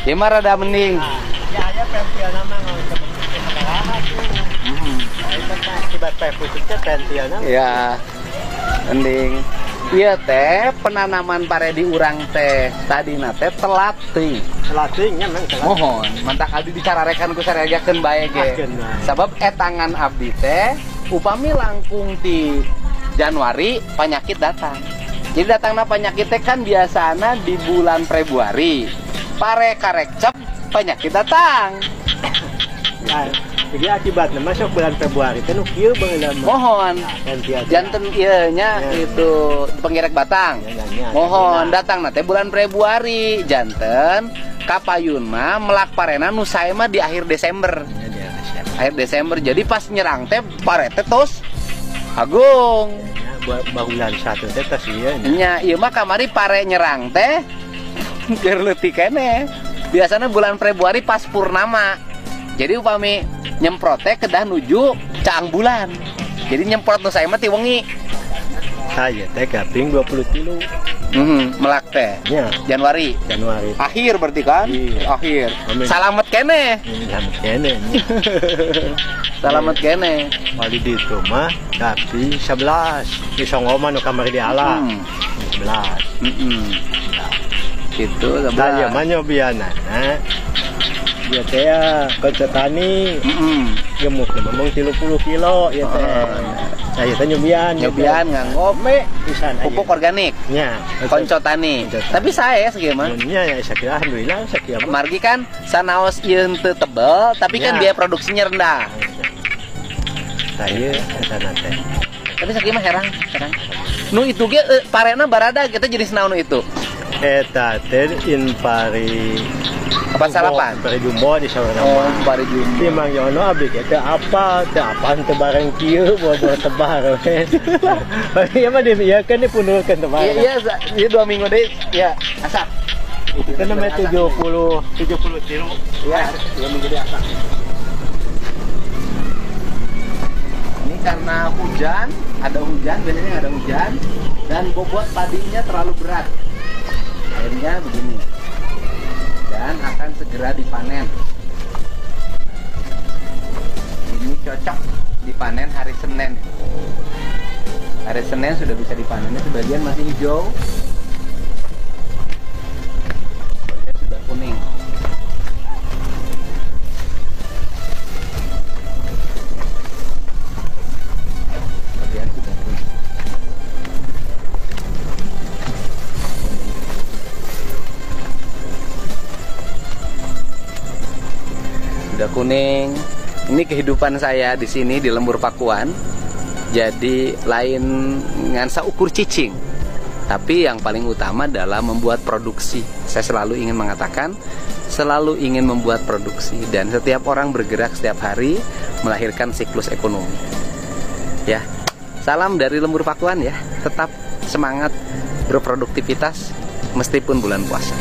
Ieu mah rada mending. Ya aya pentilna mah sabaraha tuh. Akibat pucuk teh pentilna. Ya. Mending. Ieu teh penanaman pare di urang teh tadina teh telat teuing. Telat teuing nya mang telat. Mohon, mantak abdi dicararekan ku sareagakeun bae ge. Sabab etangan abdi teh upami langkung ti Januari penyakit datang. Jadi datangna penyakit teh kan biasana di bulan Februari. Pare karekcep penyakit datang. Nah, jadi akibatnya masuk bulan Februari teh nu kieu baheula mah. Mohon. Janten ieu nya itu penggerek batang. Mohon datangna teh bulan Februari janten kapayun mah melak parena nu sae mah di akhir Desember. Akhir Desember. Jadi pas nyerang teh pare teh tos agung. Bulan 1 teh tos ieu. Nya ieu mah kamari pare nyerang teh keur leutik keneh. Biasanya bulan Februari pas purnama. Jadi upami nyemprot teh kedah nuju caang bulan. Jadi nyemprot nu sae mah ti wengi. Saya teh gaping 20 kilo. Melak teh. Ya. Januari. Januari. Akhir berarti kan? Iya. Akhir. Amin. Salamet keneh. Salamet keneh. Salamet keneh. Wali ditu mah gaping 11. Di songo mah nu kamari di ala. 11. Gitu 11. Saya mah nyobianana. Ya teh Konco Tani. Gemuk memang 30 kilo ya teh. Saya teh nyobian nganggo pisan pupuk organik. Nya, Konco Tani. Tapi saya sakieu mah. Nya ya sakieu alhamdulillah sakieu mah. Margi kan sanaos ieu teu tebel, tapi kan biaya produksinya rendah. Saya eta teh. Tapi sakieu mah herang, herang. Nu itu ge parena barada kita jadi naon nu itu. Eta teh inpari apa salapan? Pari jumbo di saurna. Oh, pari jumbo. Di Mang Yono abdi ge teu apa, teu apaan teu bareng kieu bawa tebar we. Ieu mah di ieu kan dipundurkeun tebar. Iya, iya 2 minggu deui ya, asak. Itu kan namanya 70 kilo. Iya, 2 minggu deui asak. Ini karena hujan, ada hujan, biasanya ada hujan dan bobot padinya terlalu berat. Akhirnya begini. Dan akan segera dipanen. Ini cocok dipanen hari Senin. Hari Senin sudah bisa dipanen. Sebagian masih hijau, sebagian sudah kuning. Sebagian sudah kuning. Sudah kuning. Ini kehidupan saya di sini di Lembur Pakuan. Jadi lain ngansa ukur cicing, tapi yang paling utama adalah membuat produksi. Saya selalu ingin mengatakan, selalu ingin membuat produksi, dan setiap orang bergerak setiap hari melahirkan siklus ekonomi. Ya, salam dari Lembur Pakuan ya. Tetap semangat berproduktivitas meskipun bulan puasa.